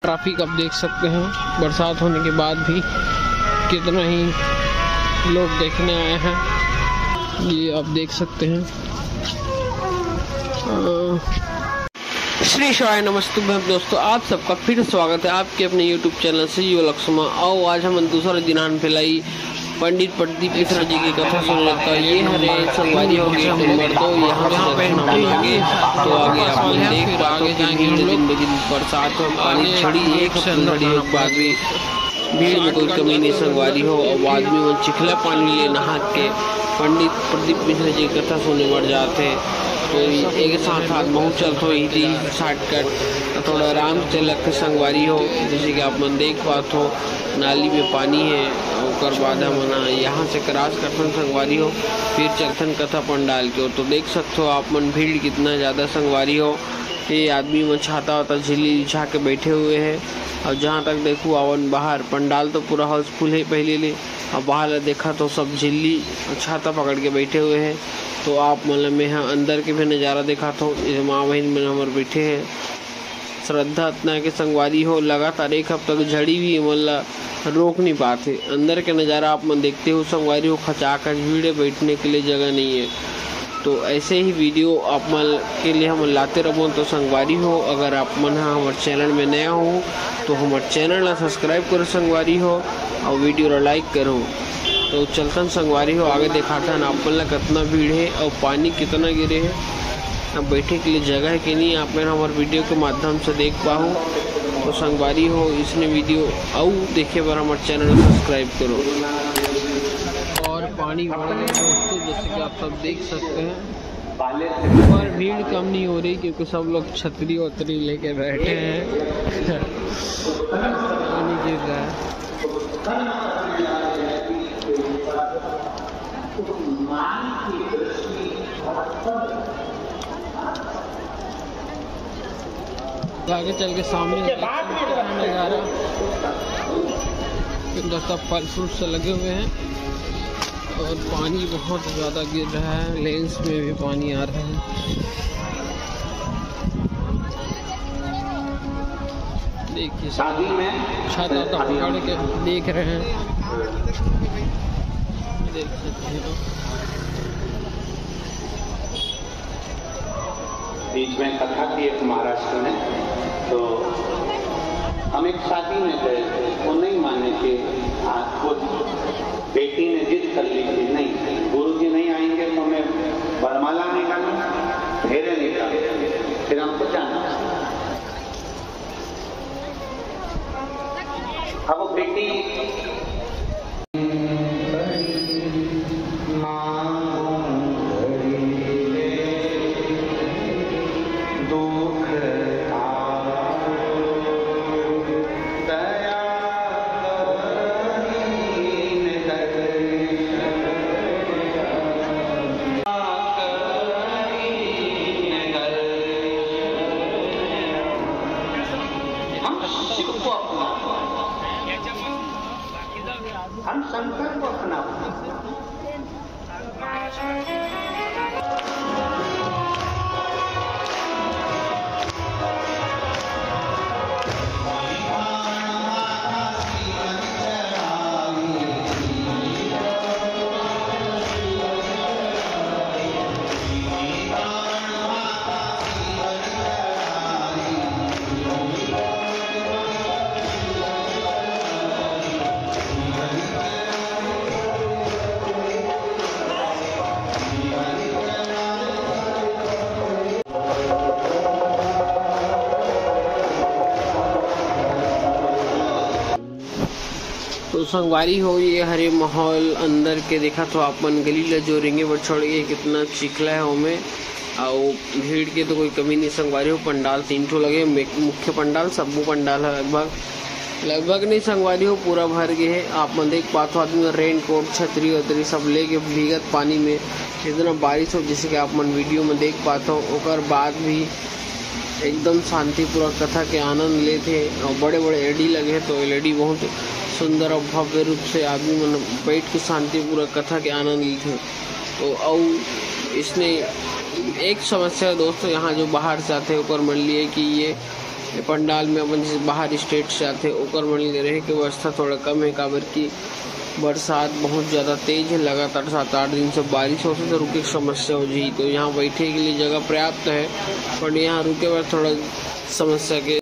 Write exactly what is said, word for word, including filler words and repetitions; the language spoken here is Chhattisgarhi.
ट्रैफिक आप देख सकते हैं, बरसात होने के बाद भी कितना ही लोग देखने आए हैं, ये आप देख सकते हैं। अ, श्री शिवाय नमस्तुभ्यं दोस्तों, आप सबका फिर स्वागत है आपके अपने YouTube चैनल से यो लक्ष्मा। अउ आज हमन दूसरा दिन आन फैलाई पंडित प्रदीप मिश्रा जी की कथा सुने जाता है। ये हरे संगवारी हो गए नंबर दो, यहाँ से दर्शन हमन आगे तो आगे आप मन देख पाथो कि भीड़ दिन ब दिन बरसात हो, पानी झड़ी एक हफ्ता झड़ी हो बाद भी भीड़ में कोई कमी नहीं संगवारी हो। अब आदमी मन चिखला पानी ले नहा के पंडित प्रदीप मिश्रा जी की कथा सुने बर जात हे। तो एक साथ हाथ बहुत चलत हो, इही शॉर्टकट थोड़ा आराम से लगथे संगवारी हो। जैसे कि आप मन देख पाथो नाली में पानी है, ओकर बाद हमन ह यहाँ से क्रॉस करथन संगवारी हो, फिर चलथन कथा पंडाल के ओर। तो देख सकथो आप मन भीड़ कितना ज़्यादा संगवारी हो। ये आदमी मन छाता वाता झिल्ली बिछा के बैठे हुए हैं। और जहाँ तक देखू आवन बाहर पंडाल तो पूरा हाउसफुल है पहले ले, और बाहर ला देखा तो सब झिल्ली और छाता पकड़ के बैठे हुए हैं। तो आप मन ला मैं ह अंदर के भी नज़ारा दिखात हूँ। ये माँ बहन मन हमर बैठे हैं। श्रद्धा अतना के संगवारी हो, लगातार एक हफ्ता के झड़ी भी एमन ला रोक नहीं पात हे। अंदर के नज़ारा आप मन देखते हो संगवारी हो, खचाखच भीड़ है, बैठने के लिए जगह नहीं है। तो ऐसे ही वीडियो आप मन के लिए हम लाते रहबो। तो संगवारी हो, अगर आप मन ह हमर चैनल में नया हो तो हमर चैनल ला सब्सक्राइब करो संगवारी हो, और वीडियो ला लाइक करो। तो चलथन संगवारी हो, आगे देखाथन आप मन ला कितना भीड़ है और पानी कितना गिरे है। अब बैठे के लिए जगह है कि नहीं, आप मन हमर वीडियो के माध्यम से देख पाहू। तो संगवारी हो, इसने वीडियो अउ देखे बर हमर चैनल ला सब्सक्राइब करो। और पानी बढ़ गया दोस्तों, जैसे कि आप सब देख सकते हैं, पर भीड़ कम नहीं हो रही क्योंकि सब लोग छतरी वतरी लेके बैठे हैं। पानी गिर रहा है। आगे चल के सामने नज़ारा, दोस्तों, फल फ्रूट से लगे हुए हैं और पानी बहुत ज़्यादा गिर रहा है, लेंस में भी पानी आ रहा है। देखिए, शादी में छाता तो पकड़ के देख रहे हैं, देख सकते हैं। बीच में कथा थी एक महाराष्ट्र में, तो हम एक शादी में गए थे, वो नहीं माने कि आज वो बेटी ने जिद कर ली कि नहीं, गुरु जी नहीं आएंगे तो मैं वरमाला नहीं डालूं, फेरे नहीं डालूं, फिर हमको जाना। अब वो बेटी हम शिव को अपना, हम शंकर को अपना। तो संगवारी हो, ये हरे माहौल अंदर के। देखा तो आप मन गली ला जो रेंगे बर छोड़ के कितना चिखला है ओमे, अउ भीड़ के तो कोई कमी नहीं संगवारी हो। पंडाल तीन ठो लगे, मे-, मुख्य पंडाल, सब्बो पंडाल ह लगभग, लगभग नहीं संगवारी हो, पूरा भर गे हे। आप मन देख पाथो आदमी मन रेनकोट, छतरी वतरी सब लेके भीगत पानी में, इतना बारिश हो जैसे कि आप मन वीडियो में देख पाथो। ओकर बाद भी एकदम शांतिपूर्वक कथा के आनंद लेत हे और बड़े-बड़े एलईडी लगे हे, तो एलईडी बहुत सुंदर और भव्य रूप से आदमी मन बैठ के शांतिपूर्वक कथा के आनंद लेत हे। तो अउ इसने एक समस्या दोस्तों, यहाँ जो बाहर से आते हैं, ओकर मन लिए कि ये ये पंडाल में अपन जैसे बाहर स्टेट से आथे, ओकर मन ले रहे के व्यवस्था थोड़ा कम है, काबर कि बरसात बहुत ज़्यादा तेज है, लगातार सात आठ दिन से बारिश होथे, तो रुके के समस्या हो जाही। तो यहाँ बैठे के लिए जगह पर्याप्त है, पर यहाँ रुके बर थोड़ा समस्या के